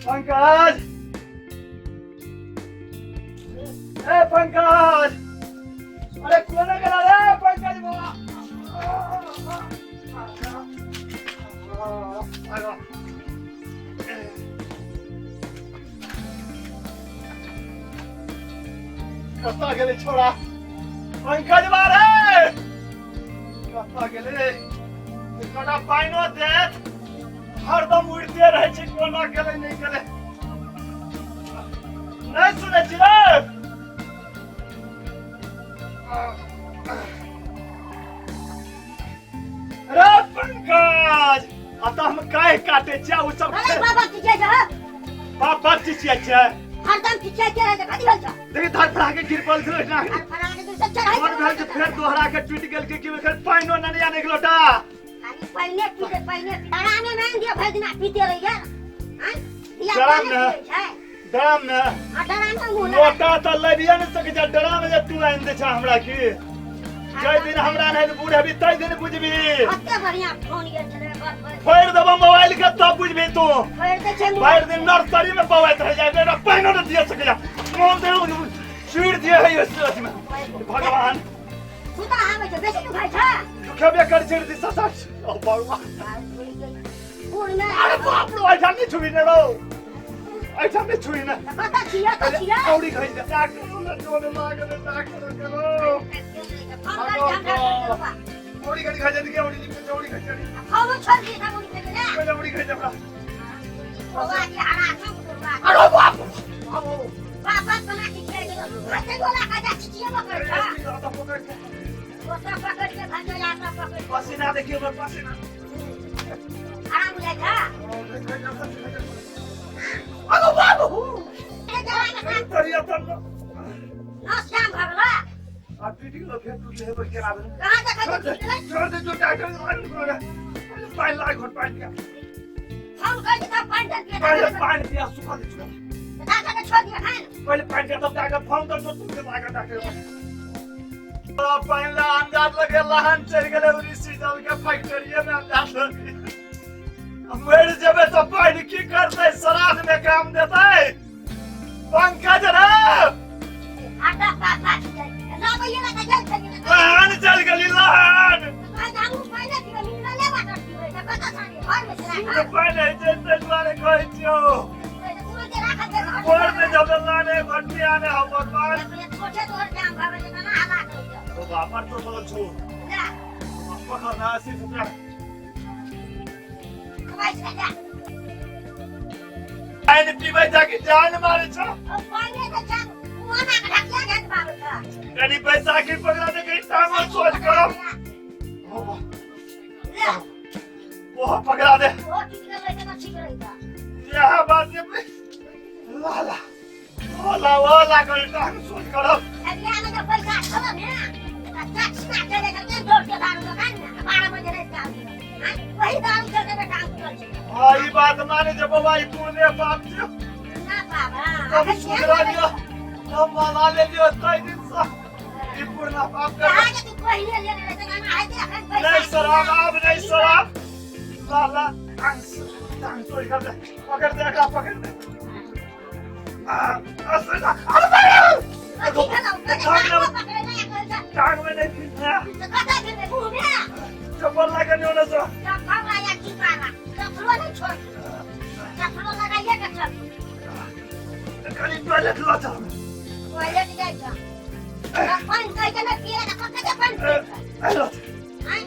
पंकज, ए पंकज, अरे कोना गेला रे पंकज बाबा? कतऽ गेलै छोड़ा? पंकज बा रे, कतऽ गेलै? कटा पानिओ देत, हरदम उड़िते रहै छै। कोना गेलै, नहि गेलै? नहि सुनै छी रे? रे पंकज, अतः हम काहे काटे छियै ओ सब? अरे बाबा चिचिया छै। बाप बाप चिचिया छै। हरदम चिचिया के रहै छै, कथी भेल छौ? देखी, धड़फड़ा के गिर पड़ल छलै ना। धड़फड़ा के गिर चढ़ै। मन भेल जे फेर दोहरा के टूटि गेल कि एखन पानिओ ननिया नहि लोटा। खाली पानिए पीते, पानिए पीते। आरामे मानि दिअ, भरि दिना पीते रहिए। आँय, धिया डराम पानि ने। पीबै छै। ड्राम मे। आ डराम मे मुँह लगा। लोटा तऽ लबिए नहि सकै छै, ड्राम जे तू आनि दै छ हमरा की? जाहि दिन हमरा नहि बूढ़ हेबी ताहि दिन बुझबी। कते बढ़िया फोन गेल छलै घर पर। फोड़ि देबो मोबाइल के, तब बुझबी तू। फोड़ि दै छै। भरि दिन नर्सरी में बौआइत रहि जाइ, एकरा पानिओ नहि दिअ सकैया। मोन दे चूरि दिए है अथी में। भगवान। सुता आबै छै, बेसी दुखाइ छै। दुखेबे कर छै दिशा सच। ओ भगवान। बूढ़ में। अरे बाप रे, ऐठा नहीं छुबी ने रो, ऐठा नहीं छुबी ने। कतऽ छियै, कतऽ छियै? औरी खइ दे डॉक्टर ने, जोन मांगे डॉक्टर करो। फोन कर के हमरा कर। औरी खइ खइ दे, औरी निकल, औरी खइ दे। फोन छोड़ दिए, सब उड़ गेलै। पहिले औरी खइ दे हमरा। बौआ के हरा छौ बुढ़वा। अरे बाप। बाप बाप बना के छियै गेलो। हाथे गोला का जा छियै पकड़ छ। ओतऽ पकड़ के भाजो, यात्रा पकड़। पसीना देखियो, पसीना। आराम बुझाइ छ। अरे बाप। नस जाम भऽ गेलो। आ टूटि गेलो, फेर टूटले हेबै केना भेलै? कहाँ देखै छोड़ दे। छी टूटलै? छोड़ दे जो डॉक्टर, पानि लाग घोट पानि पिया। फोन कर के तब पानि दे। पहिले पानि पिया, सुखा दे छोड़। डॉक्टर के छोड़ दिए खान। पहिले पानि पिया तब डॉक्टर फोन कर। जो तुमके लागत डॉक्टर पानि ला अंदाज लगे लहन चलि गेलै ऋषि जल के फैक्ट्रीए में। अंदाज लगे मरि जेबै तऽ पानि की करतै? श्राद्ध में काम देतै? पंकज रे। आटा पापा छियै लाबैये ना तऽ गेल छलियै। लहन चलि गेली लहन। पानि पीबै, मिनरले वाटर पीबै तऽ कतऽ छानी घरमे छै राखल? पानि होइ छै ताहि दुआरे कहै छियौ। तुरन्ते राखल छै घरमे। भोर में जब लाने घटिया ने हम भगवान। छोटे तोहर जाम भऽ गेल, केना हल्ला करै छौ? तो बापर तो बोल छु। जा। पकड़ ना 80 रुपया। खबाइ छै, जा। पानि पीबै जाके जान मारे छौ। पानि तऽ छै, मुँह के ढकिया घाट पाबै छ। कनी बैसाखी पकड़ा दे, कहीं टांगो सोच करो। ले। ओहो पकड़ा दे। ओ ठीक रहै तऽ ठीक रहै। यह बात ने लाला ओला ओला कर टांग सोच करो। अगिला में जब पैसा छल ने तऽ टैक्स ना चले तऽ दौड़ के दारू दोकान में 12 बजे राति के आबी, वही दारू चलते में टांग टूटल छै। हाँ, ई बात माने जे बाबा, ई पुरने पाप छै। ना पाप, हाँ। कब सुधरा लियो, हम मना ले लियो तै दिन से ई पुरना पाप कर। कहाँ के तू पहिले लेने रहै तऽ ना हेतै अखन पैसा। नहीं शराब, अब नहीं शराब। लाला टांग टांग सोच कर दे, पकड़ दे एकरा, पकड़ दे। आ अरे कथी भेलौ? पकड़े नहि अकल छै। टांग में नहीं फिरना। तऽ कतऽ फिरबै, मुँह में? चप्पल लगा नहीं होना सो। चप्पल या जूता ला चप्पलो नहीं छोड़, चप्पलो लगाइए के चल। कनी टॉयलेट ला चल। टॉयलेट जाइ छ? पानि कहि के नहि पिए तऽ कतऽ पानि पिए छ? हेलो। आँय?